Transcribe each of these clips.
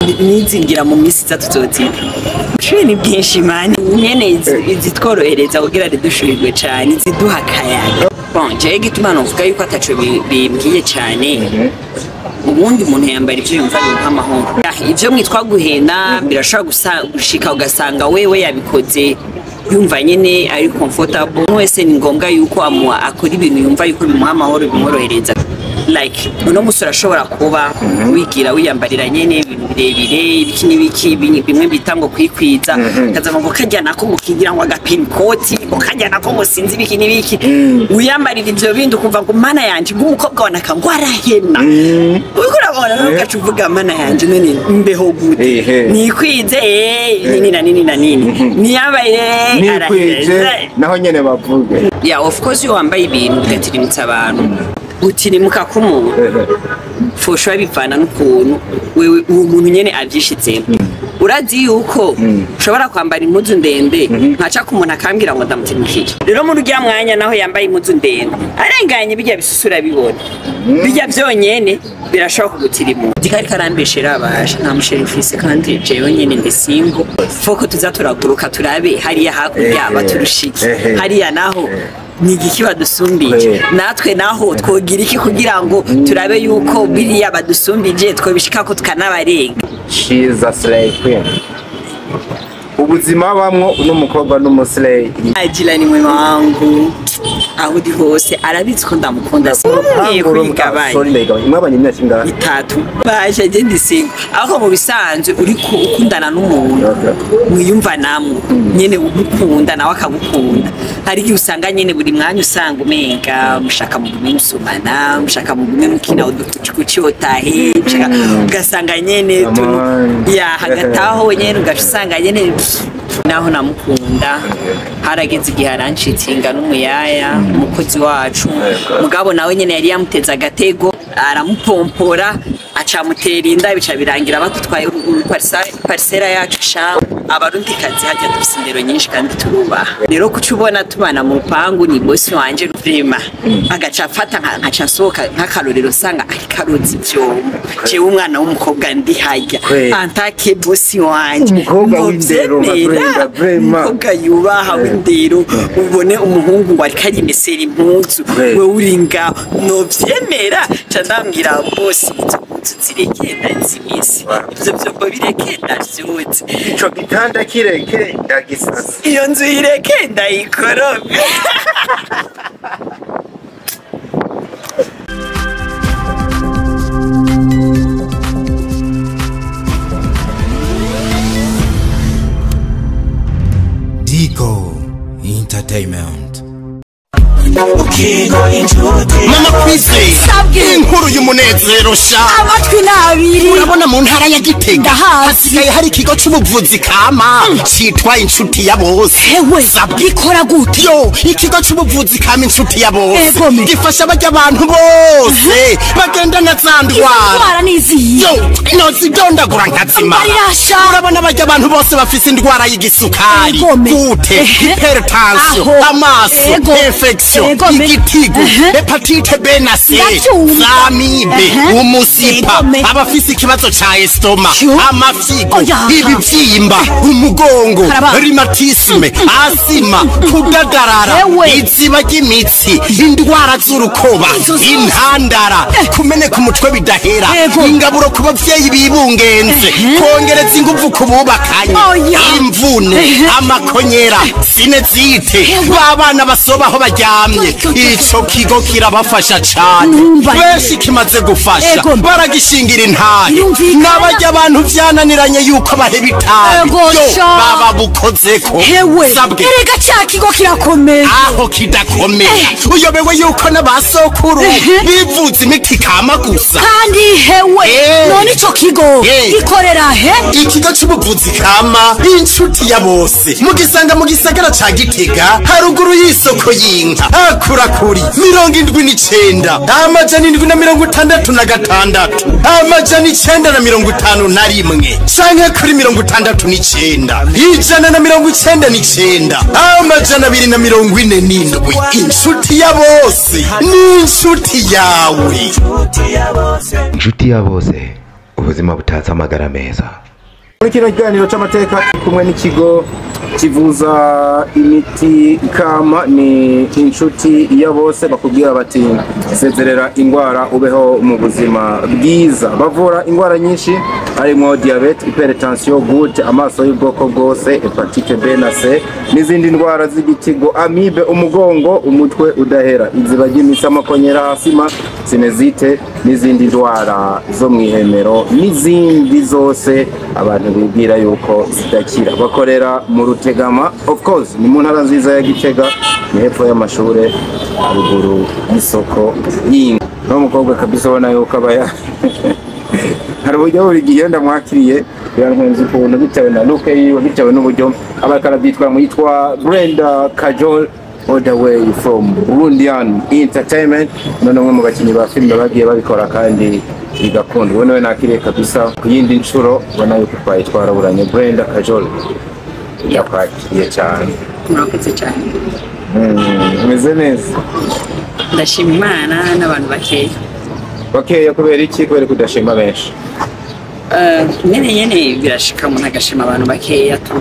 Nizingira mu minsi itatu tuzoziba. Ubushuhe ni bwinshi mani, nyene izitworohereza kugira ntidushuhirwe cane, iziduha akayaga. Bon, jewe igituma novuga yuko ataco bimbwiye cane, ubundi umuntu yambara ivyo yumva bimuha amahoro. Ivyo mwitwa guhena birashobora gushika ugasanga wewe yabikoze yumva nyene ari comfortable. Umuntu wese ni ngombwa yuko akora ibintu yumva yuko bimuha amahoro, bimworohereza. Like uno musi urashobora kuba wigira wiyambarira nyene ibintu birebire, ibiki n'ibiki, bimwe bita ngo kwikwiza, kaza ngo kajya nako ngo kigira ngo agapinkoti, ngo kajya nako ngo sinzi ibiki n'ibiki, wiyambarira ivyo bindi ukumva ngo mana yanje, ng'umukobwa wanaka ngo arahena. Uriko urabona nawe ugaca uvuga mana yanje, none mbeho gute? Nikwize, nini na nini na nini, niyambaye nikwije arahena. Naho nyene bavuge. Yeah, of course, iyo wambaye ibintu bigatirimitsa abantu, gutirimuka k'umuntu fosha bivana n'ukuntu wewe uwo muntu nyene avyishitsemo. Urazi yuko ushobora kwambara impuzu ndende, nkaca ku muntu akambwira ngo ndamutimukije. Rero muri urya mwanya naho yambaye impuzu ndende arenganye, bijya bisusura bibona bijya vyonyene birashobora kugutirimura. Dikari karambeshera abasha nta musheri mfise, kandi jewe nyene ndi single. Foko tuza turaguruka turabe hariya hakurya baturushiki, hariya naho ni igiki badusumbije, natwe naho twogira iki kugira ngo turabe yuko biriya badusumbije twobishikako tukanabarenga. She's a slay queen. Ubuzima bamwo uno mukobwa n'umuslay. Ajila ni mwema wangu, aho uri hose arabizi ko ndamukunda, sinkwiye kwigabanya. Sorry, ndayigabanya. Mwabanye imyaka ingahe? 3. Baje je ndi single, aho mu bisanzwe uri ukundana n'umuntu mwiyumva namwe nyene, umukunda nawe akagukunda, hari igihe usanga nyene buri mwanya usanga umenga mushaka mugume musomana, mushaka mugume mukina udukucikuci otahe, mushaka ugasanga nyene Come on. ya hagati aho nyene ugaca usanga nyene naho namukunda harageze igihe aranshitinga n'umuyaya umukozi wacu, mugabo nawe nyene yari yamuteze agatego aramupompora acamutera inda, bica birangira badutwaye parisera yacu. Sha, abarundikazi hajya dufise indero nyinshi kandi turubaha. Rero kuca ubona tubana mu rupangu ni bosi wanje vraiment, agaca afata nkaca nsohoka nk'akarorero usanga ariko aroza ivyombo, jewe umwana w'umukobwa ndi harya antake bosi wanje. Umukobwa w'indero, Novyemera. nka vraiment. Umukobwa yubaha w'indero, ubone umuhungu ngo ariko arimesera impuzu, wewe uri ngaho, novyemera? Ca ndambwira bosi, izo mpuzu zireke ndazimese, ivyo vyombo bireke ndavyoze, Ico gitanda kireke ndagisasa. Iyo nzu ireke ndayikorope. Digo Entertainment. Mama Kwizera, inkuru y'umunezero sha! Amatwi n'abiri. Urabona mu ntara ya Gitega Ndahazi. hasigaye hari ikigo c'ubuvuzi kama citwa Inshuti ya Bose. Hewe! Sabwe. Gikora gute? Yo, ikigo c'ubuvuzi kama Inshuti ya Bose Egome. gifasha barya abantu bose bagendana za ndwara. Indwara n'iziyi? Yo, nozidondagura nkazimara. Mbarirasha. Urabona barya abantu bose bafise indwara y'igisukari, Egome. gute, hypertension, Aho. amaso, Ego. infection, Egome. igitigu, hépatite B na C, Ndavyumva. zamibe, umusipa, Egome. abafise ikibazo ca estomac, Shu. amafyigo, Oya. ibivyimba, umugongo, Karaba. rhumatisme, asima, kudadarara, Ewe. iziba ry'imitsi, indwara z'urukoba, Izo zose. intandara, kumeneka umutwe bidahera, Ego. ingaburo ku bavyeyi bibungenze, kongereza inguvu ku bubakanye, Oya. imvune, amakonyera, sinezite, babana basoba aho baryamye. Yo, yo, yo, Ico kigo kirabafasha cane. Numva. Benshi kimaze gufasha Ego. baragishingira intahe, Birumvikana. n'abarya abantu vyananiranye yuko baheba itabi, Ego, yo, sha. baba bukozeko. Hewe! Sabwe. Erega ca kigo kirakomeye. Aho kidakomeye, uyobewe yuko n'abasokuru bivuza imiti kama gusa? Kandi hewe! None ico kigo gikorera he? Ikigo c'ubuvuzi kama Inshuti ya Bose mugisanga mu gisagara ca Gitega, haruguru y'isoko y'inka, hakurakuri 79 766 951 canke kuri 69 199 247. Inshuti ya Bose ni inshuti yawe. Inshuti ya Bose. Ubuzima butatse amagara meza. Muri kino kiganiro c'amateka kumwe n'ikigo kivuza imiti kama, ni Inshuti ya Bose. Bakubwira bati sezerera ingwara, ubeho mu buzima bwiza. Bavura ingwara nyinshi harimo diabète, hypertension, goutte, amaso y'ubwoko bwose, hépatite B na C n'izindi ndwara z'igitigo, amibe, umugongo, umutwe udahera, iziba ry'imitsi, amakonyera, asima, sinusite n'izindi ndwara zo mw'ihemero n'izindi zose abantu bibwira yuko zidakira. Bakorera mu Rutegama, of course ni mu ntara nziza ya Gitega, ni hepfo y'amashure, haruguru y'isoko y'inka. N'umukobwa kabisa ubona yuko aba hari uburyo buri gihe ndamwakiriye birantwenza ukuntu, bitewe na look yiwe, bitewe n'uburyo aba ariko arabyitwaramo. Yitwa Brenda Kajol, all the way from Burundian Entertainment, none umwe mu bakinnyi ba filime bagiye babikora kandi bigakunda. Ubu niwe nakiriye kabisa ku yindi nshuro, ubona yuko twari twaraburanye. Brenda Kajol, yakwakiriye cyane. Murakoze cyane. Umeze neza? Ndashima Imana n'abantu bakeya. Bakeya kubera iki? Kubera kudashima benshi? Nyene nyene birashika umuntu agashima abantu bakeya tu.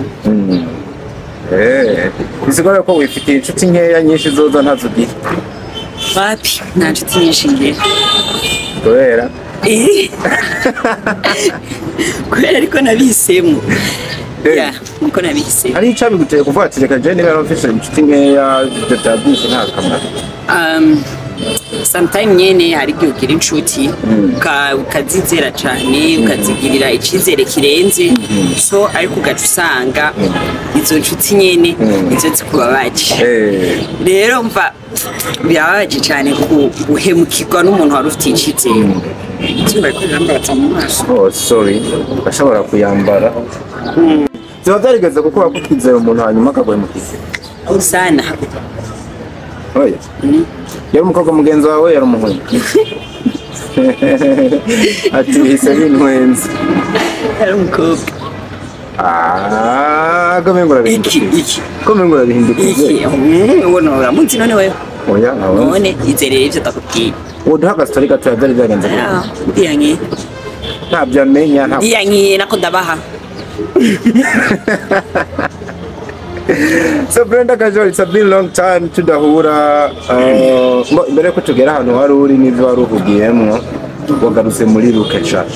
Bisigura ko wifitiye inshuti nkeya, nyinshi zoza ntazo ugira? Wapi, nta nshuti nyinshi ngira. Kubera? Kubera ariko nabihisemo. Ya, niko nabihisemo. Hari icyo biguteye kuvuga ati reka je niba mfise inshuti nkeya, ibyo bya byinshi nta kamaro? Sometime nyene hari igihe ugira inshuti ukazizera cane, ukazigirira icizere kirenze, so ariko ugaca usanga izo nshuti nyene nizo zikubabaje. Rero mva birababaje cane guhemukirwa n'umuntu wari ufitiye icizere. Izuba riko rirambabaza mu maso. Oh sorry, ashobora kuyambara. Ziba byarigeze kukuba kutwizera umuntu hanyuma akaguhemukira? Sana. Oya, yari umukobwa mugenzi wawe, yari umuhungu? Ati bihise bintwenze. Yari umukobwa. Ah, ko mengo Iki? urabihindukiye. Iki? Ko mengo urabihindukiye. Iki? Ubona uramunsi none wewe? Oya, ntawe. None izerere ivyo ndakubwiye. Woduha agastori gato byari byagenze gute? Ah, ndiyankiye. Ntabyo amenya, ntabwo. Ndiyankiye nako ndabaha. So Brenda Kajol, it's a been long time tudahura. Mbere ko tugera ahantu wari uri n'ivyo wari uhugiyemwo, wagarutse muri Luke Church.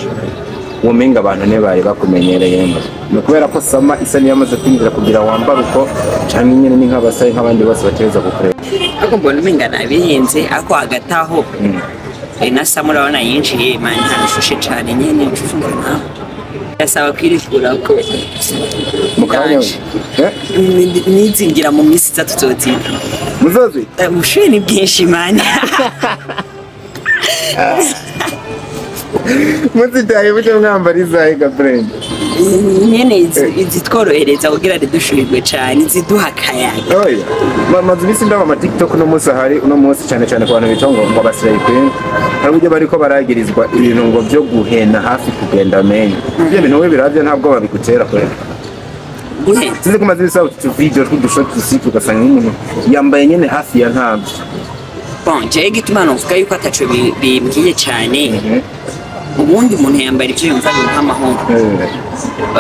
Womenga abantu ntibari bakumenyereyemo. Ni ukubera ko sama isa niyamaze kwinjira kugira wambara uko, canke nyene ni nk'abasore nk'abandi bose bategereza gukorera? Ariko mbona umenga nabihenze, ariko hagati aho na Samu urabona yinjiye mani ntabishushe cane nyene nshushe nawe yasaba kwirekura ko Mu kanya. Ndaje. Eh? Nizingira mu minsi iza tuzozinga. Muzozi? Ubushuhe ni bwinshi mani. Muzitaye muce mwambara izahe ga Brenda? Nyene izitworohereza kugira ntidushuhirwe cane, iziduha akayaga. Oya, maze iminsi ndaba ama TikTok uno munsi, ahari uno munsi cyane cyane ku bantu bita ngo abasilayi queen, hari uburyo bariko baragirizwa ibintu ngo byo guhena hafi kugenda amenyo. Ibyo bintu we biravyo ntabwo babigutera kwera? Guhena? Sinzi ko maze ibisa utu video tw'udushoti dusiku, ugasanga nk'umuntu yambaye nyene hafi ya ntabyo. Bon, jewe igituma novuga yuko ataco bimbwiye cane, ubundi umuntu yambara ivyo yumva bimuha amahoro.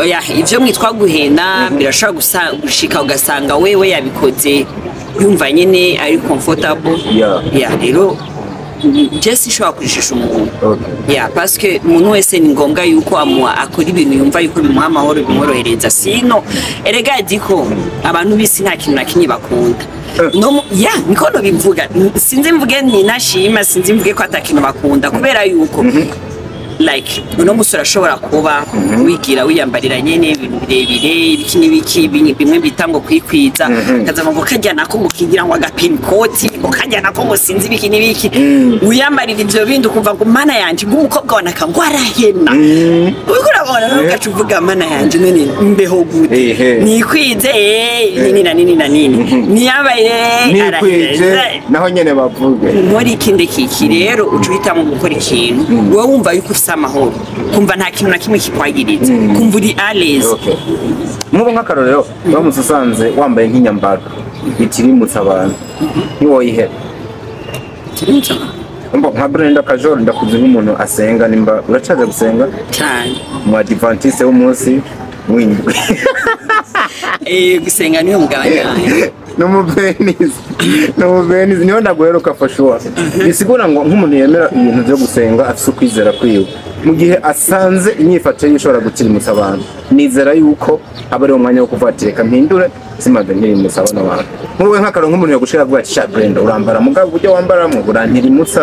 Oya, ivyo mwitwa guhena birashobora gushika ugasanga wewe yabikoze yumva nyene ari comfortable. Ya, rero je sinshobora kujijisha umuntu. Ya, parce que umuntu wese ni ngombwa yuko akora ibintu yumva yuko bimuha amahoro, bimworohereza. Sino erega diko abantu b'isi nta kintu na kimwe bakunda. No ya, niko nobivuga, sinzi mvuge ninashima, sinzi mvuge ko ata kintu bakunda, kubera yuko like uno musore ashobora kuba wigira wiyambarira nyene ibintu birebire, ibiki n'ibiki, bimwe bita ngo kwikwiza, kaza ngo kajya nako ngo kigira ngo agapinkoti, ngo kajya nako ngo sinzi ibiki n'ibiki, wiyambarira ivyo bindi ukumva ngo mana yanje, ng'umukobwa wanaka ngo arahena, uriko urabona rero ugaca uvuga mana yanje, none mbeho gute? Nikwize nini na nini na nini niyambaye. Nikwije. Araheza. Naho nyene bavuge. Nkora iki ndekiki? Rero uca uhitamo gukora ikintu wowe wumva yuko ufise amahoro, kumva nta kintu na kimwe kikwagiriza, kumva uri à l'aise. Okay. Nk'ubu nk'akarorero, uramutse usanze wambaye nk'inyambaro itirimutse abantu, ntiwoyiheba? Turimutse. Nka Brenda Kajoro, ndakuzi nk'umuntu asenga. Nimba uracaza gusenga? Cyane. Mu Adventiste w'umunsi w'indwi. Gusenga niyo mugabane wanjye. N'umubenisi niho ndaguheruka for sure. Bisigura ngo nk'umuntu yemera ibintu byo gusenga, afise ukwizera kwiwe, mu gihe asanze inyifato ye ishobora gutirimutsa abantu, nizera yuko aba ari umwanya wo kuvuga ati: "Reka mpindure, simaze ntirimutsa abana bantu." Nk'uwe nk'akararo, nk'umuntu yagushira avuga ati: "Sha Brenda, urambara, mugabo uburyo wambaramo burantirimutsa."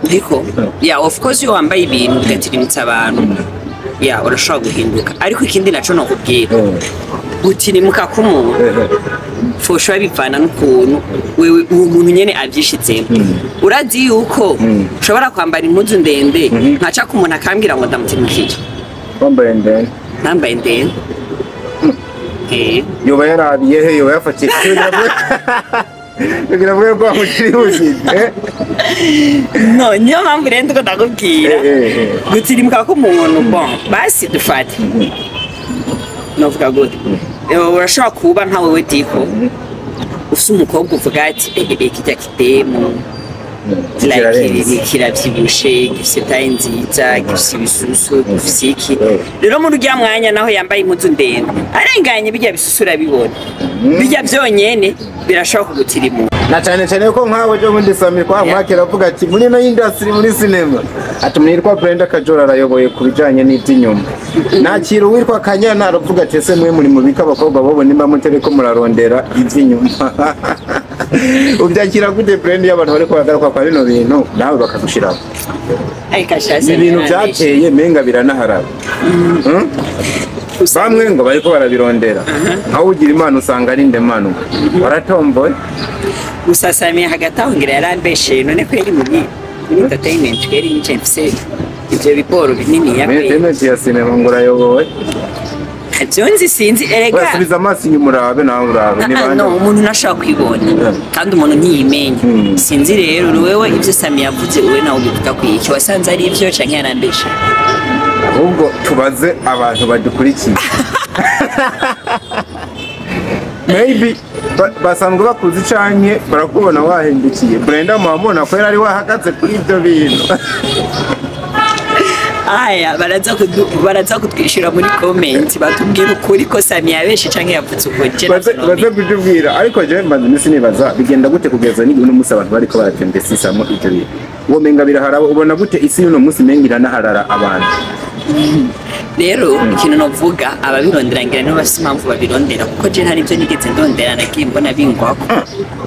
Ariko yeah, of course, iyo wambaye ibintu bigatirimutsa abantu, yeah, urashobora guhinduka. Ariko ikindi naco nokubwira, gutirimuka k'umuntu foshobora bivana n'ukuntu wewe uwo muntu nyene avyishitsemo. Urazi yuko ushobora kwambara impuzu ndende, nkaca ku muntu akambwira ngo ndamutirimukije. Wambaye ndende? Nambaye ndende. Yoba yarabiye he? Yoba yafatiye kugira ngo ko wamutirimukije, eh? No, niyo mpamvu rero ndiko ndakubwira, gutirimuka k'umuntu, bon, basi dufate, novuga gute? Urashobora kuba nka wewe diko ufise umukobwa uvuga ati: "Eh, kirya kidemu like Kirarenze. kiravyibushe, gifise taille nziza, gifise ibisusu, gifise iki." Rero muri urya mwanya, naho yambaye impuzu ndende, arenganye birya bisusu urabibona, birya vyonyene birashobora kugutirimuka. Na cyane cyane ko nkawe cyo bundi Sami kwa mwakira avuga ati muri no industry, muri cinema, ati umuntu yitwa Brenda Kajora arayoboye ku bijanye n'iby'inyuma. Nakira uwitwa Kanyana aravuga ati: "Ese mwe muri mubika abakobwa bobo nimba mutereko murarondera iby'inyuma?" Ubyakira gute, Brenda, iyo abantu bariko bagaruka kwa bino bintu nawe bakagushiraho? Ariko ashatse Ibintu byateye menga biranaharaba. Bamwe ngo bariko barabirondera, aho ugira Imana usanga ari ndemano waratomboye. Gusa Samiye hagati aho ngira yarambeshe. None ko yari muri entertainment, yari yicaye mfise ivyo biporo binini ya kweli? Entertainment ya sinema ngo urayobowe? Ntavyo nzi, sinzi erega. Urasubiza amaso inyuma urabe, nawe urabe ni bande. No, umuntu ntashobora kwibona kandi umuntu ntiyimenya. Sinzi rero wewe ivyo Sami yavuze, wewe nawe ubivuga ku iki? Wasanze ari ivyo canke yarambeshe? Ahubwo tubaze abantu badukurikiye, maybe basanzwe bakuzi canke barakubona wahindukiye. Brenda muramubona ko yari wahagaze kuri ibyo bintu. Aya, baraza kutwishyura muri comment, batubwira ukuri ko Sami yabeshe canke yavuze ukuri. Je navyo Baze kutubwira. Ariko jewe mbanza iminsi nibaza bigenda gute kugeza n'igihe uno munsi abantu bariko baratembesisamo ibyo bintu, uwo menga biraharaba. Ubona gute isi y'uno munsi menga iranaharara abantu? Rero ikintu novuga, ababirondera ngira nibo bafise impamvu babirondera, kuko je nta nivyo nigeze ndondera, nagiye mbona bingwako.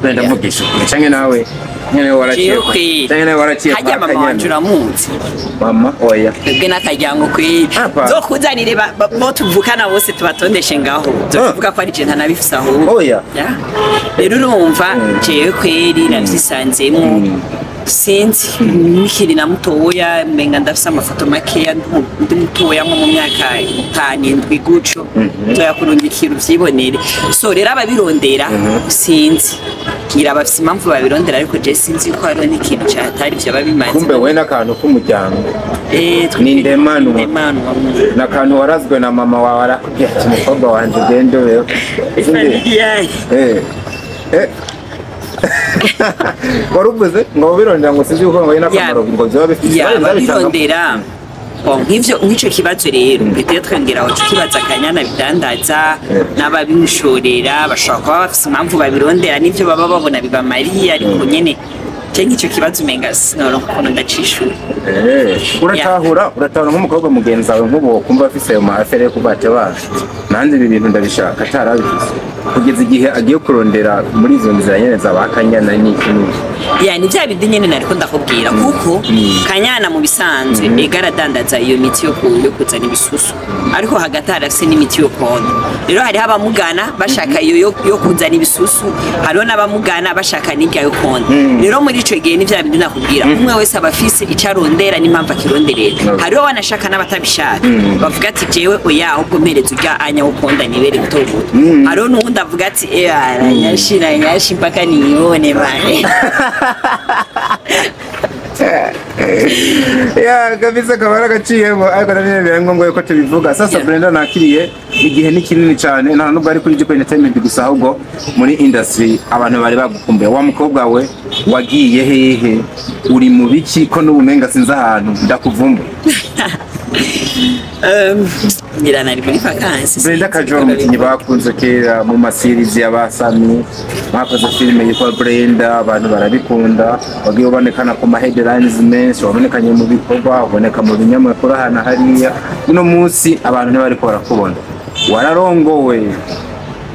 Brenda, mvugisha ukuri, canke nawe nyene waraciye Jewe kweri, canke nawe waraciye harya kwa mama wanje Kanyana? uramuzi? Mama oya. Twebwe n'akaryango kweri. Apa. Zokuzanire bo tuvukana bose, tubatondeshe ngaho, zokuvuga ko ari je ntanabifise ahubwo. Oya. Ya. Rero urumva, jewe kweri navyisanzemwo, sinzi, nkiri na mutoya, menga ndafise amafoto makeya ndi mutoya, nko mu myaka 5, 7 guco, nzoyakurungikira uvyibonere. So rero ababirondera, sinzi, ngira bafise impamvu babirondera, ariko je sinzi ko hariho n'ikintu catari vyoba bimaze. Kumbe we n'akantu k'umuryango. Eh, Ni ndemanwa. Ndemanwa. N'akantu warazwe na mama wawe, arakubwira ati: "Umukobwa wanje, ugende wewe." Familiale. Eh. Wari uvuze ngo babirondera, ngo sinzi uko ngo n'akamaro ngo vyoba bifite. Ya, babirondera. Bon, nk'ivyo, nk'ico kibazo rero peut-être ngira aho kibaza Kanyana bidandaza n'ababimushorera, bashobora kuba bafise impamvu babirondera n'ivyo baba babona bibamariye. Ariko nyene je nk'ico kibazo umenga sinoronka ukuntu ndacishura. Uratahura nk'umukobwa mugenzi wawe nk'ubu kumva afise ayo ma affaires yo kuvuga ati: "Ba nanjye ibi bintu ndabishaka," atarabifise kugeza igihe agiye kurondera muri izo nzira nyene za ba Kanyana n'iki n'iki? Ya, ni bya bindi nyene nariko ndakubwira, kuko Kanyana mu bisanzwe ega aradandaza iyo miti yo kuzana ibisusu, ariko hagati harafise n'imiti yo konda. Rero hariho abamugana bashaka iyo yo kuzana ibisusu, hariho n'abamugana bashaka n'irya yo konda. Rero muri ico gihe ni bya bindi nakubwira, umwe wese aba afise ico arondera n'impamvu akironderera. Hariho wanashaka n'abatabishaka, bavuga ati: "Jewe oya, ahubwo mpereza urya anya wo konda nibere buto buto." Hariho n'uwundi avuga ati: "Eh, aranyashi, ranyashi mpaka niyibone bane." Ya kabisa kabara gaciyemo, ariko nabyo biraye ngombwa yuko tubivuga. Sasa Brenda nakiriye, igihe ni kinini cyane, nta nubwo ari kuri Jiko Entertainment gusa, ahubwo muri industry abantu bari bagukumbuye. Wa mukobwa we wagiye hehe? Uri mu biki ko n'ubumenga sinzi ahantu ndakuvumbuye? Ngira nari muri vacances. Brenda Kajoro, umukinnyi bakunze kera mu maseries y'abasami, mwakoze filime yitwa Brenda, abantu barabikunda. Wagiye ubonekana ku ma headlines menshi, wabonekanye mu bikorwa, uboneka mu binyamakuru ahantu hariya. Uno munsi abantu ntibariko barakubona, wararongowe,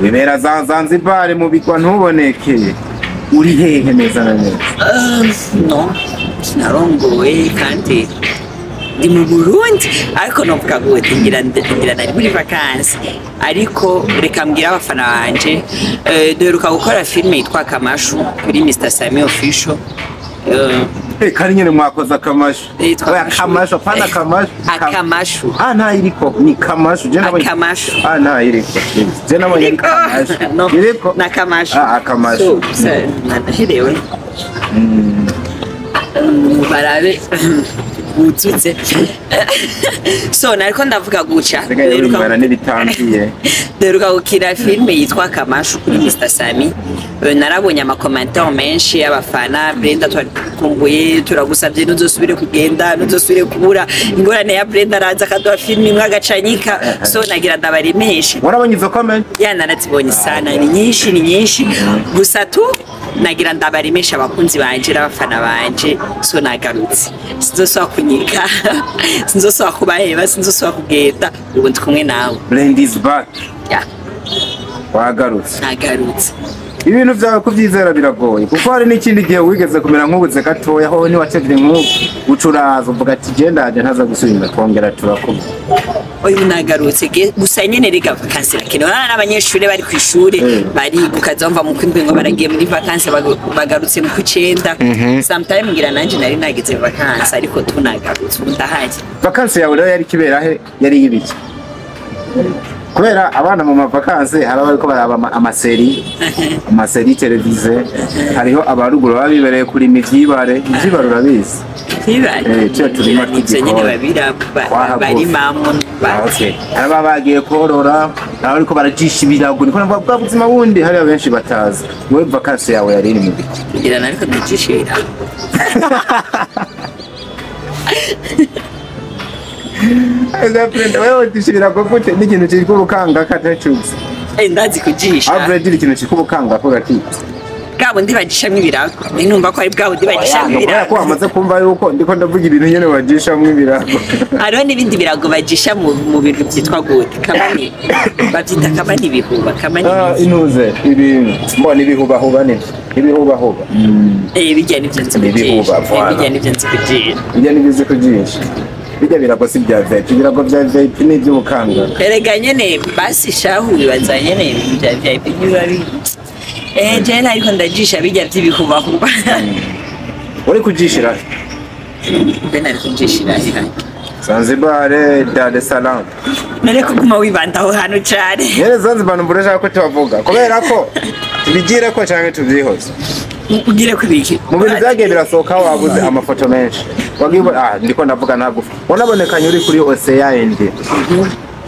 wibera za Zanzibar mu bigwa, ntuboneke. Uri hehe neza na neza? No, sinarongowe kandi ndi mu Burundi, ariko novuga gute, ngira nari muri vacances. Ariko reka mbwira abafana banje, duheruka gukora filime yitwa Kamashu kuri Mr Sami Official. Kari nyene mwakoze Akamashu? Yitwa Oya, Akamashu. Kamashu, apana Kamashu. Akamashu. Ah, nta iriko, ni Kamashu. Je nabonye. Akamashu. Ah, nta iriko, je nabonye ari Kamashu. No, Iriko. na Kamashu. Ah, Akamashu. So, nanaherewe. Barabe wuzutse. So nariko ndavuga guca Sigaye urimbana n'ibitambiye. Duheruka gukina filime yitwa Kamashu kuri Mr Sami. Narabonye amacommentaires menshi y'abafana: "Brenda twarikumbuye, turagusabye ntuzosubire kugenda, ntuzosubire kubura." Ingorane ya Brenda, araza akaduha filime imwe agacanyika. So nagira ndabaremeshe. Warabonye izo comment? Ya, narazibonye sana, ni nyinshi, ni nyinshi. Gusa tu nagira ndabaremesha abakunzi banje n'abafana banje. So nagarutse, sinzosubira kunyika, sinzosubira kubaheba, sinzosubira kugenda. Ubu ndi kumwe nawe. Brenda is back. Ya. Wagarutse. Nagarutse. Ibintu byawe kubyizera biragoye, kuko hari n'ikindi gihe wigeze kumera nk'ubuze gatoya, aho ntiwacevye nk'ubu, ucuraza uvuga ati genda ndaje ntaza gusubira, twongera turakuba. Uyu nagarutse. Gusa nyene rega vacances irakenewe. Urabona n'abanyeshuri bari ku ishuri bariga, ukaza wumva mu kwindwi ngo baragiye muri vacances, bagarutse mu kw'icenda. Sometime ngira nanje nari nagize vacances, ariko tunagarutse, ubu ndahari. Vacances yawe rero yari kibera he? Yari y'ibiki? Kubera abana mu mavacances hari abariko baraba amaséries, amaséries télévisées, hariho abaruguru baba bibereye kurima ivyibare. Ivyibare urabizi? Tuya turima Nivyo nyene. tw'igikoni. Babira Twahagufi. barimamwo. Ah, okay. Hari ababa bagiye korora, hari abariko barajisha ibirago, niko navuga bwa buzima bundi hariho benshi batazi. Wowe vacances yawe yari iri mu biki? Ngira nariko ndajishira. Ega friend, wewe ujisha ibirago gute n'ikintu cyitwa ubukanga katacuze? Ndazi kujisha. Alfred, ikintu cyitwa ubukanga ko gakitse. Bwa bundi bagishamwo ibirago, numva ko ari bwa bundi bagishamwo Kubera ko ibirago. wamaze kumva yuko ndiko ndavuga ibintu nyene bagishamwo ibirago. Hariho n'ibindi birago bagisha mu bintu byitwa gute, kamani, babyita kamani ibihuba, kamani. Ah, intuze ibintu mbona ibihubahuba, nivyo ibihubahuba. Bijya nivyo nzi Ibihuba, kujisha. Voilà. Bijya nivyo nzi kujisha. Bijya nivyo uzi kujisha. Bijya birago si bya VIP, ibirago bya VIP ni iby'ubukanga. Erega nyene basi shahu bibaza nyene ibintu bya VIP biba bi jewe nariko ndajisha bijya vy'ibihubahuba. Uri kujishira? Mbe nari kujishira he? Zanzibar, Dar es Salaam? None kuguma wibanda aho hantu cane. Nyene Zanzibar numva urashaka ko tubavuga, kubera ko tubigire ko canke tuvyihoze. Ugire ko ibiki? Mu bintu vyagiye birasohoka, wabuze amafoto menshi wagiye ah, ndiko ndavuga ntabwo wanabonekanye uri kuri Ocean Indien,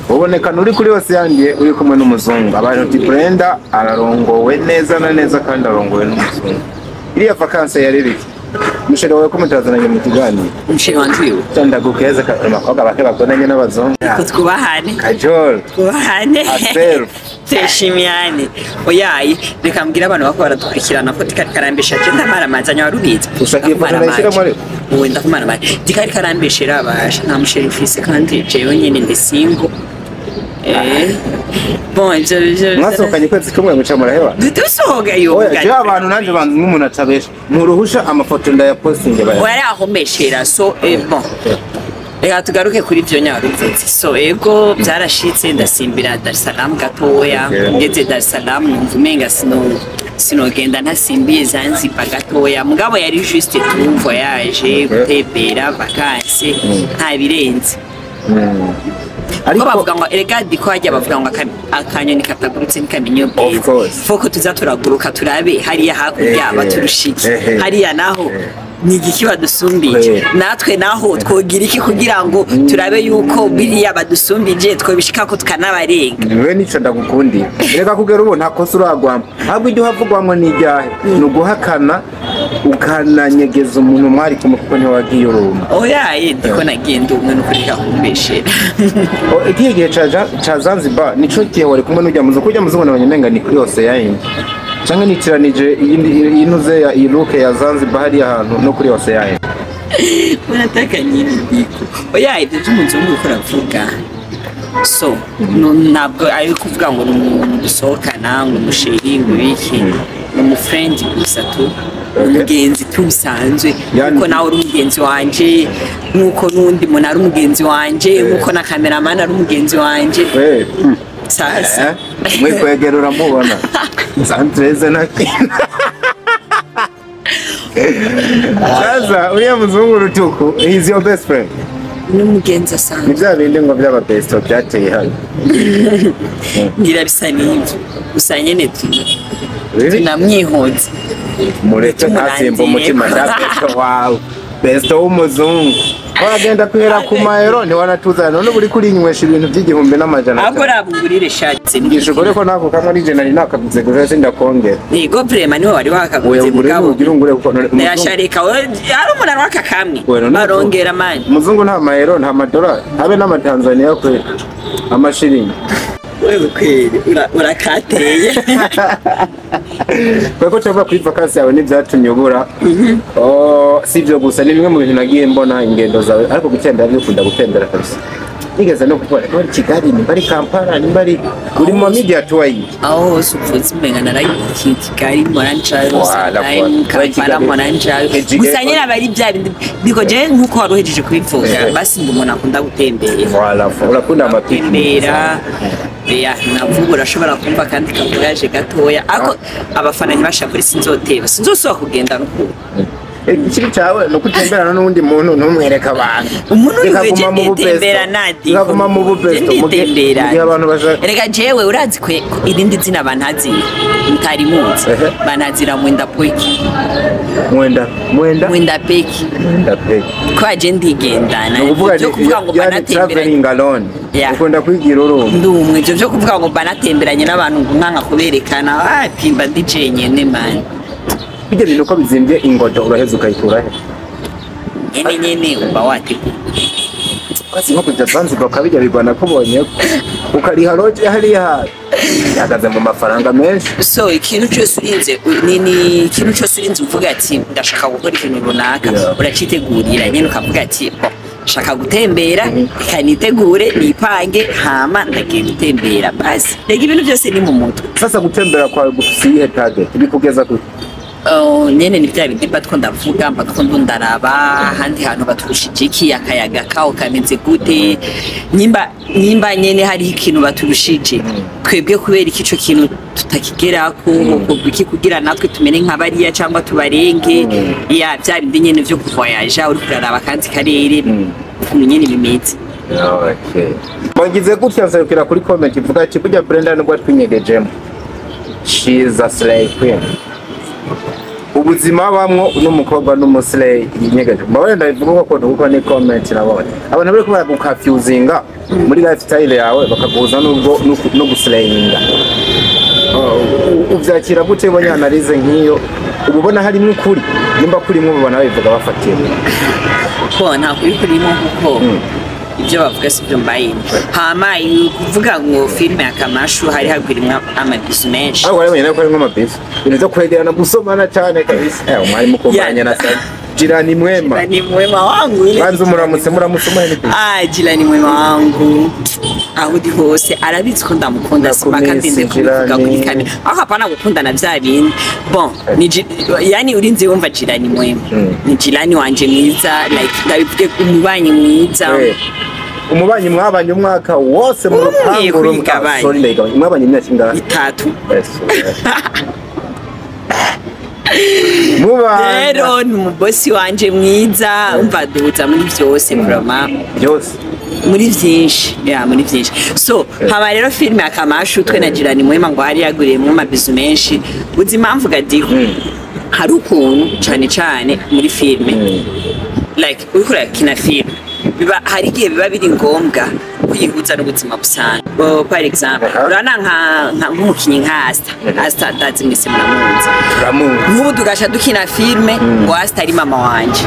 ubonekana uri kuri Ocean Indien uri kumwe n'umuzungu. Abantu uti Brenda ararongowe neza na neza kandi arongowe n'umuzungu. Iriya vacances yari riki? Muchéri wawe ko mutazananye mu kiganiro? Umuchéri wanje uyu? Ndagukeze abakobwa bake bakundanye n'abazungu. Ko twubahane. Kajol. Twubahane. Herself. Tuheshimiane. Oyayi, reka mbwire abantu bako baradukurikirana ko tikari karambesha, je ndamaramazanya, warubizi. Ushaka iyo foto nayishyira muri- Uwe ndakumaramaje, tikari karambeshera abasha, nta muchéri mfise kandi jewe nyene ndi single. Bon, ivyo Mwasohokanye ukwezi kumwe muca muraheba? Dusohoka yo. Oya, jewe abantu nanje banzi nk'umuntu atabesha, muruhusha amafoto ndayapostinge baya. Wari ahomeshera. So bon, reka tugaruke kuri ivyo nyaruvuze. So ego, byarashitse ndasimbira Dar es Salaam gatoya. Ngeze Dar es Salaam numva umenga sinogenda ntasimbiye Zanzibar gatoya, mugabo yari juste tu voyage, gutembera, vacances, nta birenze. Ko Ariko bavuga ngo erega diko hajya bavuga ngo akanyoni katagurutse ntikamenya Of ubwiza. course. Foko tuza turaguruka turabe hariya hakurya baturushiki hariya naho. Ni igiki badusumbije? Natwe naho twogira iki kugira ngo turabe yuko biriya badusumbije twobishika ko tukanabarenga? Niwe nico ndagukundiye. Reka kugera ubu nta kosa uragwamo, ahubwo ibyo uhavugwamo ni ibyahe? Ni uguhakana ukananyegeza umuntu mwari kumwe, kuko ntiwagiye uruma. Oya, ndiko nagenda umwe, nukureka kumbeshera. Oh, ikihe gihe ca Zanzibar nico gihe wari kumwe n'ujya muzungu? Ujya muzungu nabonye umenga ni kuri Ocean, canke nitiranije iyi ntuze ya iyi look ya Zanzibar hariya hantu no kuri Ocean? Unataka nini, Diko? Oya, ibyo by'umuzungu uriko uravuga, so ntabwo ari kuvuga ngo ni umuntu dusohokana, ngo umuchéri, ngo ibiki. Ni umufriend gusa tu, ni umugenzi tu bisanzwe. Nkuko nawe uri umugenzi wanje, nkuko n'undi muntu ari umugenzi wanje, nkuko na cameraman ari umugenzi wanje. Sasa Mwikwegera uramubona santreze na sasa uriya muzungu rutuku, he is your best friend? Ni umugenzi Ni asanzwe. bya bindi ngo by'aba besto byateye hano. Ngira bisa n'ibyo gusa nyene Really? tunamwihunze. Mureke ntasimba umutima nda besto wawe, besto w'umuzungu wagenda kwihera ku mayero ntiwanatuzana, none uba uriko urinywesha ibintu by'igihumbi n'amajana Ahubwo atanu. raba ungurire shatse. Ngisha ukore ko nako kamwe ari jena nakaguze gusa sindakongera. Yego, vraiment niwe wari wakaguze. Oya, ungure. Mugabo Ugira ungure kuko none ndayasharika ari umuntu arwaka kamwe. Oya, none barongera mani. Umuzungu nta mayero, nta madolari, habe n'amatanzaniya kwe, amashiringi. Wewe kweli urakateye. Kubera ko tuva kuri vacances yawe n'ibyatumye ubura. Oh, si ibyo gusa, ni bimwe mu bintu nagiye mbona ingendo zawe, ariko gutembera byo ukunda gutembera kabisa. Nigeze no kubona ko ari Kigali, nimba ari Kampala, nimba ari uri mu media tour yi. Aho hose upfutse umenga naragiye Kigali mpora ncayo. Wala, Sometime wala. Kampala mpora ncayo. Kigali. Gusa nyine aba ari bya bindi biko jewe nkuko wari uhejeje kubivuga. Basi ndi umuntu akunda gutembera. Wala, urakunda amapiki. Gutembera ya navuga urashobora kumva kandi kavugaje gatoya, ariko abafana ntibashaka sinzoteba, sinzosubira kugenda n'ukuri. Ikibi cyawe ni uko utemberana n'undi muntu ntumwereke abantu. Umuntu Bikaguma uri mu bubesto. nditembera nadi. Bikaguma mu bubesto nditembera. Mu gihe abantu bashaka. Reka jewe urazi kwe irindi zina bantazi mutari muzi? Ehe. Banazira Mwenda Pweki. Mwenda mwenda. Mwenda Peki. Mwenda peki. Kwa je ndigendana. Ni ukuvuga Ibyo kuvuga ngo yani banatemberanye traveling alone. Yeah. Ukunda kwigira urumva. Ndi umwe. Ibyo byo kuvuga ngo banatemberanye n'abantu ngo nkanka kuberekana, wapi, mba ndi jenyene man. Bijya bintu uko bizimbye, ingodo uraheza ukayikura he? Nyene nyene uba wateguye. Basi nko kujya Zanzibar ukabijya bigwana kubonye ukariha lodge hariya ihagaze mu mafaranga menshi. So ikintu cyose urinze ni ikintu cyose urinze uvuga ati ndashaka gukora ikintu runaka, uracitegurira nyine, ukavuga ati: "Bon, nshaka gutembera, reka nitegure nipange, hama ndagiye gutembera." Basi reka ibintu byose ni mu mutwe. Sasa gutembera kwawe gufise iyihe target, bikugeza kure? Oh, nyene ni bya bindi mba two ndavuga, mba two ndaraba ahandi hantu baturushije iki, akayaga kaho kameze gute, nimba nyene hariho ikintu baturushije twebwe, kubera iki ico kintu tutakigerako, hokorwa iki kugira natwe tumere nka bariya cyangwa tubarenge. Ya bya bindi nyene vyo kuvoyaja uri kuraraba akandi karere ukuntu nyene bimeze. Okay. Wagize gutya nserukira kuri comment ivuga ati burya Brenda nubwo twinyegejemo, she is a slay queen. Ubuzima bamwo n'umukobwa n'umuslay yinyegeje. Mbabare ndabivuga ko kuko ni comment nabonye. Abantu bari kubara guconfusinga muri lifestyle yawe bakaguza nubwo no guslayinga. Uvyakira gute ubonye analyse nk'iyo? Uba ubona harimo ukuri? Nimba kurimwo ubona babivuga bafatiye. Ko nta kuri kurimo, kuko ibyo bavuga si byo mbayemo. Hama kuvuga ngo filime ya Kamashu hari hagwirimwo amabizu menshi. Ariko warabonye ko harimo amabizu. Ibintu byo kwegerana, gusomana cyane kabisa. Mwari mukumburanye na sana. Jirani mwema. Jirani mwema wangu ile. Banza umuramutse, muramutse umuhe n'ibizu. Ah, jirani mwema wangu aho uri hose arabizi ko ndamukunda, simba kandi nze kubivuga kuri Jirani. kamera aho hapana gukundana bya bindi. Bon, ni yani urinze wumva jirani mwema, ni jirani wanje mwiza, like ndabivuge, umubanyi mwiza. Umubanyi mwabanye umwaka wose mu Umwe rupangu rumwe. kwigabanya. Sorry, ndayigabanya. Mwabanye imyaka ingahe? 3. Yes. Mubana. Rero ni umubosi wanje mwiza, umva duhuza muri byose vraiment. Byose. Muri byinshi, ya muri byinshi. So haba rero filime ya Kamashu twe na jirani mwema ngo hari yaguriyemo amabizu menshi. Uzi impamvu gadiho? Hari ukuntu cane cane muri filme, like uriko urakina filme, biba hari igihe biba biri ngombwa kwihuza n'ubuzima busanzwe. Oh, par exemple, urabona nk'umukinyi nka Asta. Asta ndazi mwese muramuzi. Turamuzi. Nk'ubu tugasha dukina filme ngo Asta ari mama wanje.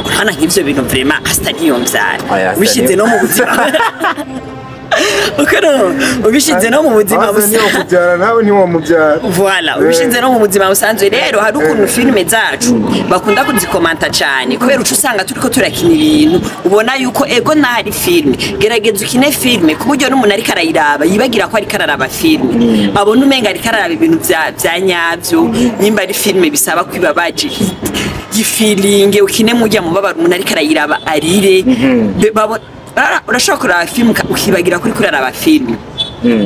Urabona nk'ivyo bintu, vraiment Asta ntiyomvyara. Oya, Asta Ubishize niyo- no mu buzima, uko no ubishize no mu buzima Asta niyo busanzwe. kubyara, nawe ntiwamubyara. Voilà, ubishinze no mu buzima busanzwe. Rero hari ukuntu filime zacu bakunda kuzikomanta cyane, kubera uca usanga turiko turakina ibintu ubona yuko ego ntari filime. Gerageza ukine filime ku buryo n'umuntu ariko arayiraba yibagira ko ariko araraba filime, abona umenga ariko araraba ibintu vya nyavyo. Nimba ari filime bisaba kwibabaje gifilinge, ukine mujya mubabaro, umuntu ariko arayiraba arire. Urashobora kuraba filime ukibagira kuri kuraraba filime,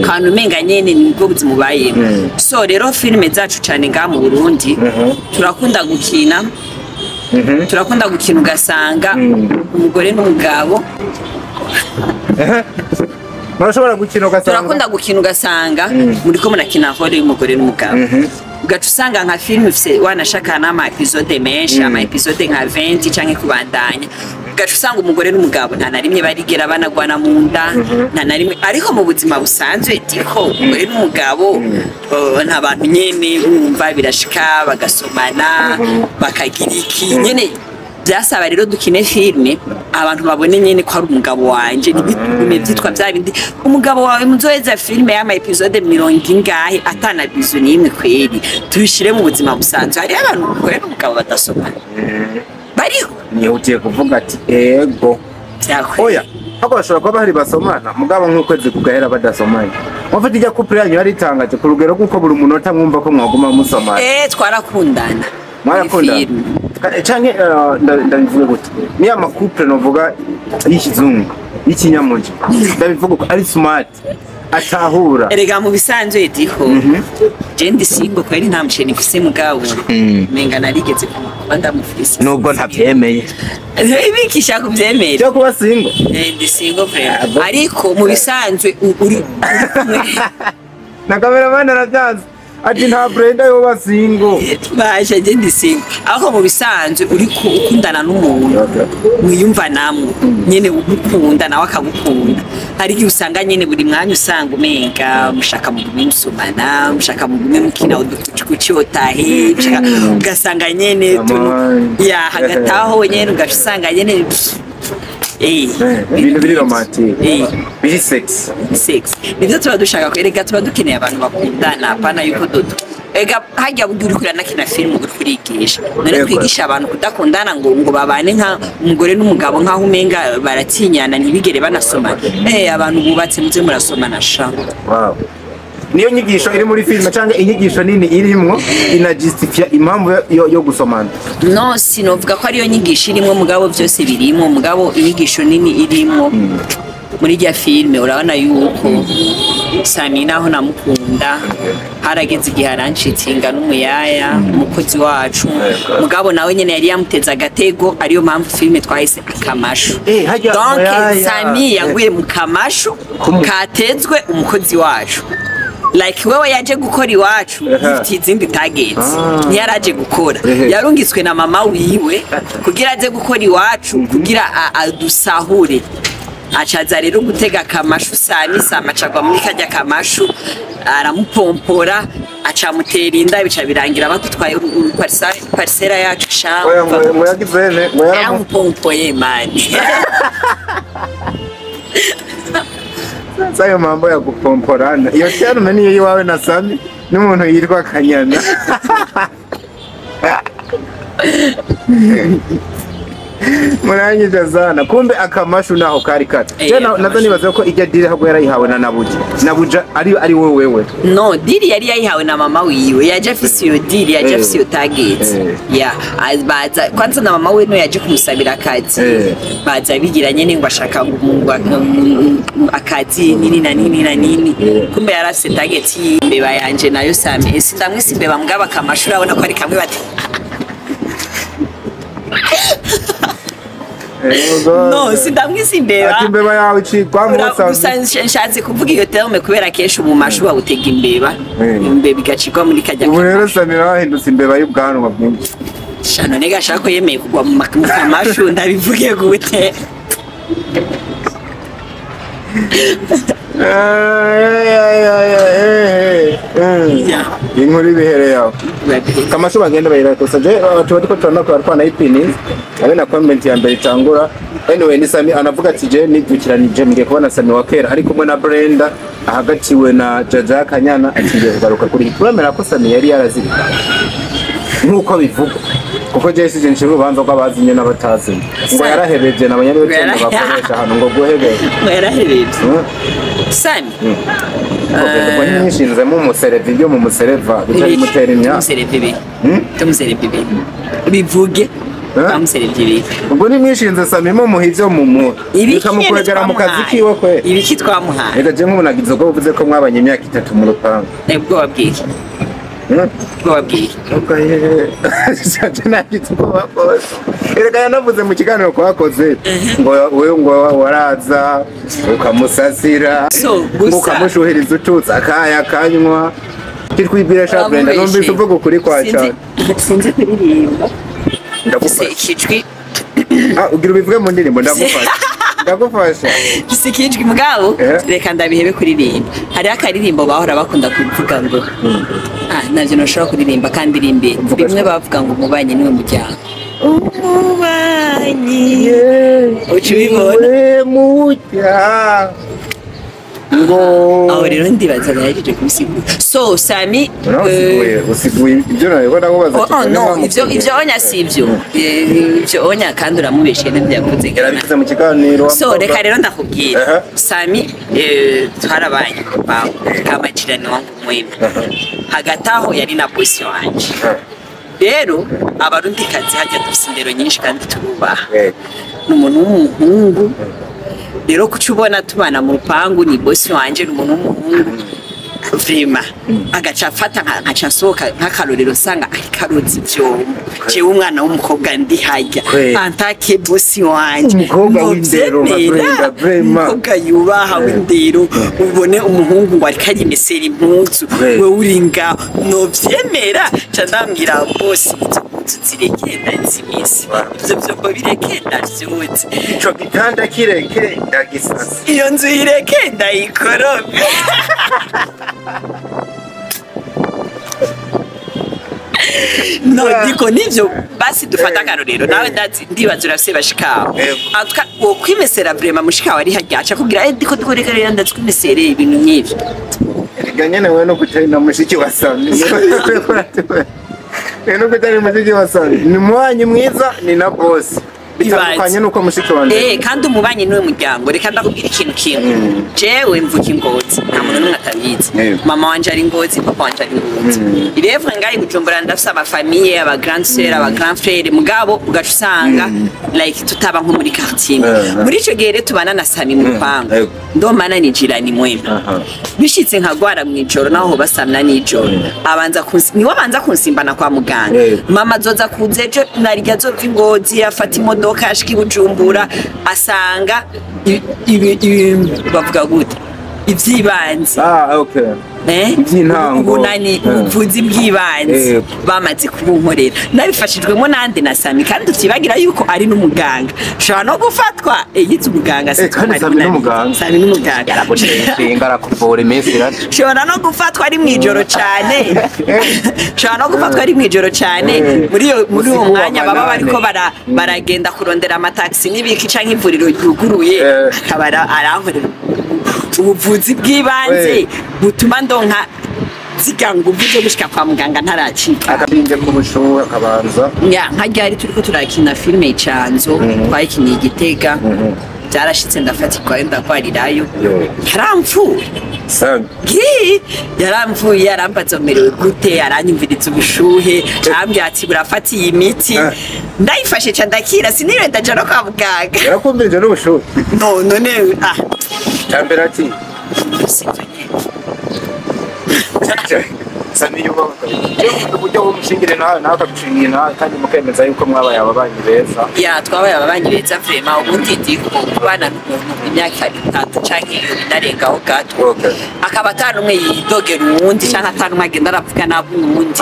kantu umenga nyene nibwo buzima ubayemo. So rero filime zacu cane ngaha mu Burundi turakunda gukina ugasanga umugore n'umugabo Murashobora gukina ugasanga Turakunda gukina ugasanga muriko murakina rôle y'umugore n'umugabo, ugaca usanga nka filime ifise wanashaka n'ama épisodes menshi, ama épisodes nka 20 canke kubandanya, ugaca usanga umugore n'umugabo nta na rimwe barigera banagwana mu nda, nta na rimwe. Ariko mu buzima busanzwe diko umugore n'umugabo, nta bantu nyene bumva birashika bagasomana, bakagira iki nyene. Byasaba rero dukine filime abantu babone nyene ko ari umugabo wanje, ntibigume byitwa bya bindi umugabo wawe. Muzoheza filime y'ama épisodes mirongo ingahe atana bisou n'imwe. Kweri tubishire mu buzima busanzwe, hariho abantu umugore n'umugabo badasomana bariho. Nihutiye kuvuga ati ego. Vyakweri. Oya, ahubwo bashobora kuba bahari basomana, mugabo nk'ukwezi kugahera badasomanye. Mufite ijya couple yanyu yaritangaje ku rugero rw'uko buri munota mwumva ko mwaguma musomana. Eh, twarakundana muri Mwarakundana. filime. Canke ndabivuge gute, niyo ama couple novuga y'ikizungu, y'ikinyamuji, ndabivuga uko ari smart, atahura. Erega mu bisanzwe diho je ndi single kweri, nta musheni mfise, mugabo menga narigeze kuba ndamufise. Nubwo ntabyemeye. Ibikisha kuvyemera. Cyo kuba single. Eh, ndi single vraiment. Ah, bon. Ariko mu bisanzwe uri kumwe Na cameraman aravyanze ati nta Brenda yoba single. Baje, je ndi single, ariko mu bisanzwe uri ukundana n'umuntu mwiyumva namwe nyene, ugukunda nawe akagukunda, hari igihe usanga nyene buri mwanya usanga umenga mushaka mugume musomana, mushaka mugume mukina udukucikuci otahe, ugasanga nyene Come on. ya hagati aho nyene ugaca usanga nyene Ibintu biri romantique, biri sexy. Sex nivyo tuba dushaka kwereka, tuba dukeneye abantu bakundana, apana yuko dudu. Ega hajya burya uriko uranakina filime uriko urigisha, none twigisha abantu kudakundana ngo babane nka umugore n'umugabo, nkaho umenga baratinyana, ntibigere banasomana. Abantu bubatse muze murasomana sha. Wow. Niyo nyigisho iri muri filime cyangwa inyigisho nini irimwo inajustifia impamvu yo gusomana? No, sinovuga ko ariyo nyigisho irimwo, mugabo byose birimwo. Mugabo inyigisho nini irimwo muri rya filime, urabona yuko Sami naho namukunda, harageze igihe aranshitinga n'umuyaya umukozi wacu, mugabo nawe nyene yari yamuteze agatego, ariyo mpamvu filime twahise Akamashu. Harya Donc umuyaya. Sami yaguye mu kamashu katezwe umukozi wacu. Like wewe yaje gukora iwacu yifitiye izindi targets, ntiyaraje gukora. Yarungitswe na mama wiwe kugira aze gukora iwacu, kugira adusahure. Acaza rero gutega akamashu Sami. Sami acagwa muri karya kamashu, aramupompora, acamutera inda, bica birangira badutwaye parcelle yacu sha. Oya, ngo yagize ne ngo yaramu Yaramupompoye mani. Sayo mambo ya gupomporana, iyo terme niyo iwawe na Sami n'umuntu yitwa Kanyana. Murangije sana, kumbe akamashu naho kari kati. Eh, Je nazo akamashu. nibaza ko ijya deal ahubwo yarayihawe na Nabuja. Nabuja ari wowe wewe? No, deal yari yayihawe na mama wiwe. Yaje afise iyo deal, yaje afise iyo target. Ya baza kwanza na mama we no yaje kumusabira akazi. Baza bigira nyene ngo ashaka ngo akazi nini na nini na nini. Kumbe yarafise target y'imbeba yanje nayo Sami. Sindamwise imbeba, mugabo akamashu urabona ko ari kamwe bati. No, sindamwise imbeba. Ati imbeba yawe icigwamo. Gusa nshatse kuvuga iyo terme kubera kenshi mu mashu bawutega imbeba, imbeba igacigwa muri kajya. Ubu rero Samira wahindutse imbeba y'ubwanwa bwinshi. Shano nega shako yemeye kugwa mu kamashu, ndabivuge gute? Inkuru ibihere yawe kamashu bagenda bayirakosa. Je tuba turiko turanakora twanayipiniza abe na comment ya mbere itangura. Anyway, ni Sami anavuga ati je nidukiranije ngiye kubona Sami wa kera ari kumwe na Brenda ahagatiwe na Jaja Kanyana, ati ngiye kugaruka kuri turamera ko Sami yari yarazirika nkuko bivugwa, kuko je sije nshira urubanza rw'abazinye n'abatazinye ngo yarahebeje n'abanyarwanda bakoresha hano ngo guhebera. Ngo yarahebeje Sami. Ubwo nyishinzemo umusereva, ibyo mu musereva bitamutera imya. Tumusereva ibi bivuge bamuserevye ibi. Ubwo nimwishinze Sami mumuha ivyo mumuha bikamukwegera mu kazi kiwe kwe. Ibiki twamuhaye? Reka je nk'ubu ubwo uvuze ko mwabanye imyaka 3 mu rupangu. Ubwoba bwiki? Ubwoba bwiki? Erega yanavuze mu kiganiro kwakoze ngo wewe ngo waraza ukamusasira ukamushuhiriza ututse akaya kanywa kitwibwira sha Brenda numvise uvuga ukuri kwa cyane. Sinzi kuririmba. Ndagufasha. Ikijwi. Ugira ubivuge mu ndirimbo ndagufasha. Ndagufasha. Sikijwi mugabo reka ndabihebe kuririmba. Hari akaririmbo bahora bakunda kuvuga ngo navyo noshobora kuririmba kandi rimbe. Bimwe bavuga ngo umubanyi niwe muryango. Umubanyi ucibibona muryango. Aho rero ndibaza nahejeje kubisigura. So Sami usiguye ibyo nabibona kubaza. No, ivyo onya si ivyo. Ivyo onya kandi uramubeshe n'ibyo yavuze. Yarabivuze mu kiganiro. So reka rero ndakubwira. Sami twarabanye kamajirani wangu mwema. Hagati aho yari na boss wanje. Rero abarundi kazi hajya dufise indero nyinshi kandi turubaha. N'umuntu w'umuhungu. Rero kucubona tubana mu rupangu ni boss wanje n'umuntu w'umuhungu vrema agaca afata nkaca nsohoka nk'akarorero nsanga arikaroza ivyombo, jewe umwana w'umukobwa ndi harya antake boss wanje umukobwa w'indero umukobwa yubaha w'indero, ubone umuhungu ngo ariko arimesera impuzu wewe uri ngaho novyemera. Ca ndambwira boss izo mpuzu zirekenda zimese, ivyo vyombo birekenda vyotse, ico gitanda kireke ndagisasa, iyo nzu ireke ndayikorope. No, ndiko nivyo basi dufata akarorero nawe ndibaza urafise bashikawe antuka wokwimesera vrema mushikawe ari harya aca kugira ndiko ndikoreka rero ndakwimesere ibintu nk'ivyo. Erega nyene wewe no kutari na mushiki wa Sami. Wewe no kutari mushiki wa Sami ni mwanyi mwiza ni na boss. Bitandukanye nuko mushiki wanje. Kandi umubanyi niwe muryango. Reka ndakubwira ikintu kimwe. Jewe mvuka ingozi nta muntu n'umwe atabizi. Mama wanje ari ingozi, papa wanje ari ingozi. Irevwe ngayi Bujumbura ndafise amafamiye, aba grand sœur, aba grand frère, mugabo ugaca usanga like tutaba nko muri quartier. Muri ico gihe rero tubana na Sami mu rupangu. Ndomana ni jirani mwema. Bishitse nkagwara mwijoro naho basamna nijoro. Abanza niwe abanza kunsimbana kwa muganga. Mama azoza kuza ejo narirya azova ingozi afata imodoka ashika i Bujumbura asanga bavuga gute ivyibanze. Okay. Ubunani ubuvuzi bw'ibanze bamaze kubunkorera nabifashijwemo nande na Sami, kandi tutibagira yuko ari n'umuganga ushobora no gufatwa yize umuganga. Sami n'umuganga yaraguteye arakuvura iminsi irashe. Ushobora no gufatwa ari mwijoro cyane, ushobora no gufatwa ari mwijoro cyane muri uwo mwanya baba bariko baragenda kurondera amataxi n'ibiki canke ivuriro ryuguruye, akaba arankorera ubuvuzi bw'ibanze butuma ndonka ziga nguvu zo gushika kwa muganga ntaracika. Akabinje ku bushuhe akabanza. Ya nka ryari turiko turakina filme Icanzo twayikiniye Igitega, byarashitse ndafatirwa ndakwarirayo. Yaramvuye. Yaramvuye yarambaza merewe gute, aranyumviriza ubushuhe, arambwira ati burafata iyi miti. Ndayifashe ca ndakira siniriwe ndaja no kwa muganga. Yarakumvirije n'ubushuhe? No none Tambera ati Sami yubaho kabisa. Uburyo bw'umushingire nawe nawe akagushingira nawe kandi mukemeza yuko mwabaye ababanyi beza. Ya, twabaye ababanyi beza vraiment. Ubundi ndi kubana n'umuntu imyaka 3 canke iyo inarengaho gato, akaba atanumwe yidogera uwundi canke atanumwe agenda aravuga nabi uwundi.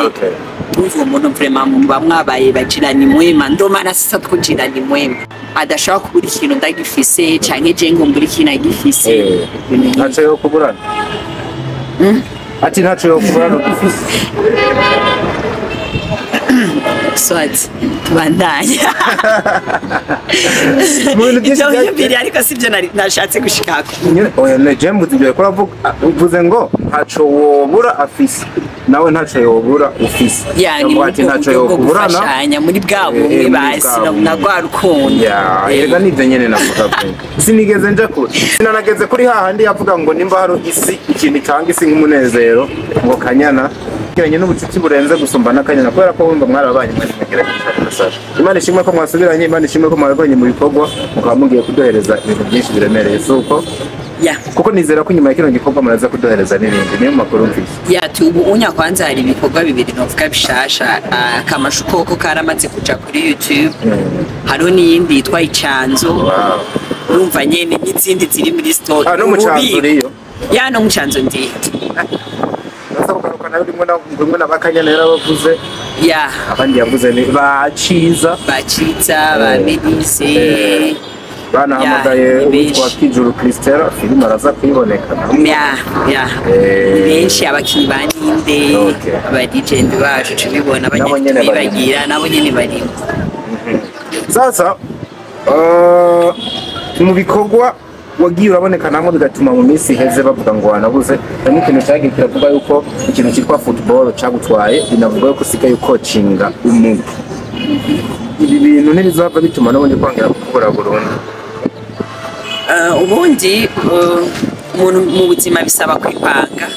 Urumva uwo muntu vraiment muba mwabaye bajirani mwema. Ndomana sasa twujirani mwema, adashobora kubura ikintu ndagifise canke je ngo mbure ikintu agifise. Ibintu nk'ivyo. Ntaco yo kuburana. Ati ntaco yo kuburana ufise. Soit tubandanye. Mu bintu byinshi Ibyo wiyumviriye, ariko sibyo nashatse gushikako. Nyine oya, ne je mvuze ibyo kora uvuze ngo ntaco wobura afise nawe ntaco yobura ufise. Ya, ni Ndavuga ati muri ntaco ubwo buryo bwo yokuburana. gufashanya muri bwa bumwe muri basi bwa bumwe. na rwa rukundo. Ya, erega nibyo nyene navuga pe. Sinigeze nja kure, sinanageze kuri hahandi yavuga ngo nimba hari isi ikintu itanga isi nk'umunezero ngo Kanyana kiranye n'ubucuti burenze gusumba n'Akanyana, kubera ko wumva mwarabanye mwese mwegeranye cyane na Sasha. Imana ishimwe ko mwasubiranye, Imana ishimwe ko mwarabanye mu bikorwa, mukaba mugiye kuduhereza ibintu byinshi biremereye, si uko? Ya. Kuko nizera ko nyuma ya kino gikorwa muraza kuduhereza n'ibindi, niyo makuru mfise. Ya, ubu unya kwanza hari ibikorwa bibiri novuga bishasha. Akamashu koko karamaze kuja kuri YouTube, hariho n'iyindi yitwa Icanzo. Urumva nyene n'izindi ziri muri store. Ah, no mu Canzo Ububiko. uriyo? Ya, no mu Canzo ndiyo. Uraza kugaruka nawe rimwe na rimwe na Bakanyana yarabavuze. Ya. Abandi yavuze ni ba Ciza. Baciza ba Melise. Banahamagaye Ya, ni benshi. uwitwa Kijuru Christella, filime araza kuyiboneka. Ya, ni benshi, abakinyi ba Ninde, aba legend bacu tubibona. Nabo nyene barimo. Abanyabibagira nabo nyene barimo. Sasa mu bikorwa wagiye uraboneka namwe bigatuma mu minsi iheze bavuga ngo wanabuze, harimo ikintu cyagiye kiravuga yuko ikintu cyitwa football cyagutwaye, binavuga yuko usigaye ukocinga umugwi. Ibi bintu ntibizava bituma n'ubundi kwongera kukubura burundu? Ubundi umuntu mu buzima bisaba kwipanga.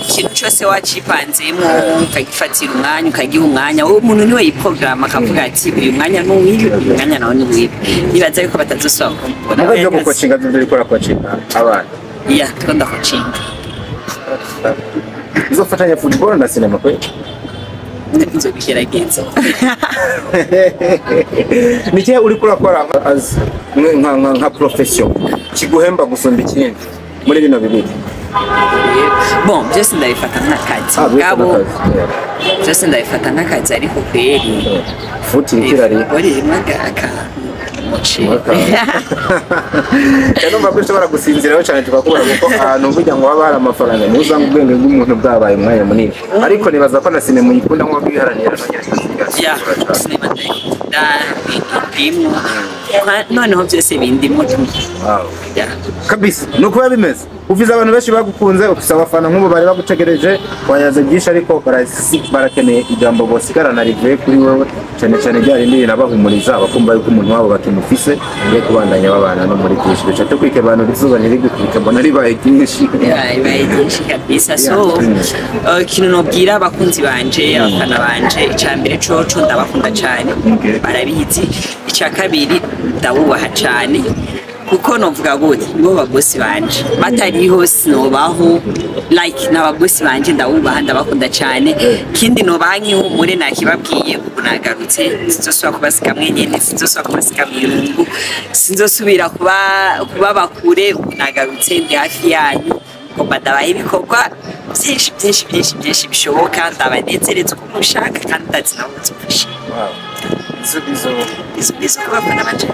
Ikintu cyose wacipanzemo, ukagifatira umwanya, ukagiha umwanya, wowe umuntu niwe yiporogaramu akavuga ati uyu mwanya ni uw'ibi, uyu mwanya nawo ni uw'ibi. Nibaza yuko batazosubira kumbona. Muga byo gukocinga byo uriko urakocinga abana? Ya, turiko ndakocinga. Uzofatanya football na sinema kwe? Nzobigerageza. Ni ikihe uriko urakora nka profession kiguhemba gusumba ikindi muri bino bibiri? Bon, byose ndabifata nk'akazi. Ah, byose Mugabo nk'akazi. byose ndabifata nk'akazi, ariko kweri Futi iriko irarira. football irimo aka umuceri. Numva ko ushobora gusinziraho cyane tukakubura, kuko ahantu burya ngo haba hari amafaranga niho usanga ubwenge bw'umuntu bwabaye umwanya munini, ariko nibaza ko na sinema uyikunda nk'uko uyiharanira. Ya, sinema ndayikunda, bindimo noneho byose bindimo. Ya. Kabisa ni uko biba bimeze. Ufise abantu benshi bagukunze, ufise abafana nk'ubu bari bagutegereje, wayaze byinshi, ariko barakeneye ijambo bosigarana rivuye kuri wowe, cyane cyane rya rindi rinabahumuriza bakumva yuko umuntu wabo bakimufise, yo kubandanya babana no muri byinshi. Duca tukwike abantu izuba ntirigukubite, mbona ribaye ryinshi. Ya, ibaye byinshi kabisa. So ikintu nobwira abakunzi banje, abafana banje, icya mbere coco ndabakunda cyane, barabizi. Icya kabiri ndabubaha cyane, kuko novuga gute, nibo babosi banje, batariho sinobaho. Like, n'ababosi banje ndabubaha, ndabakunda cyane. Kindi nobaha nk'ihumure, nakibabwiye, ubu nagarutse, sinzosubira kubasiga mwenyene, sinzosubira kubasiga mw'irungu, sinzosubira kuba kubaba kure. Ubu nagarutse, ndi hafi yanyu, ngomba ndabaha ibikorwa byinshi byinshi byinshi byinshi bishoboka, ndabanezereza uko mushaka, kandi ndazi nabo nzofasha. Bizu bizu. Bizu bizu ku bafana banje.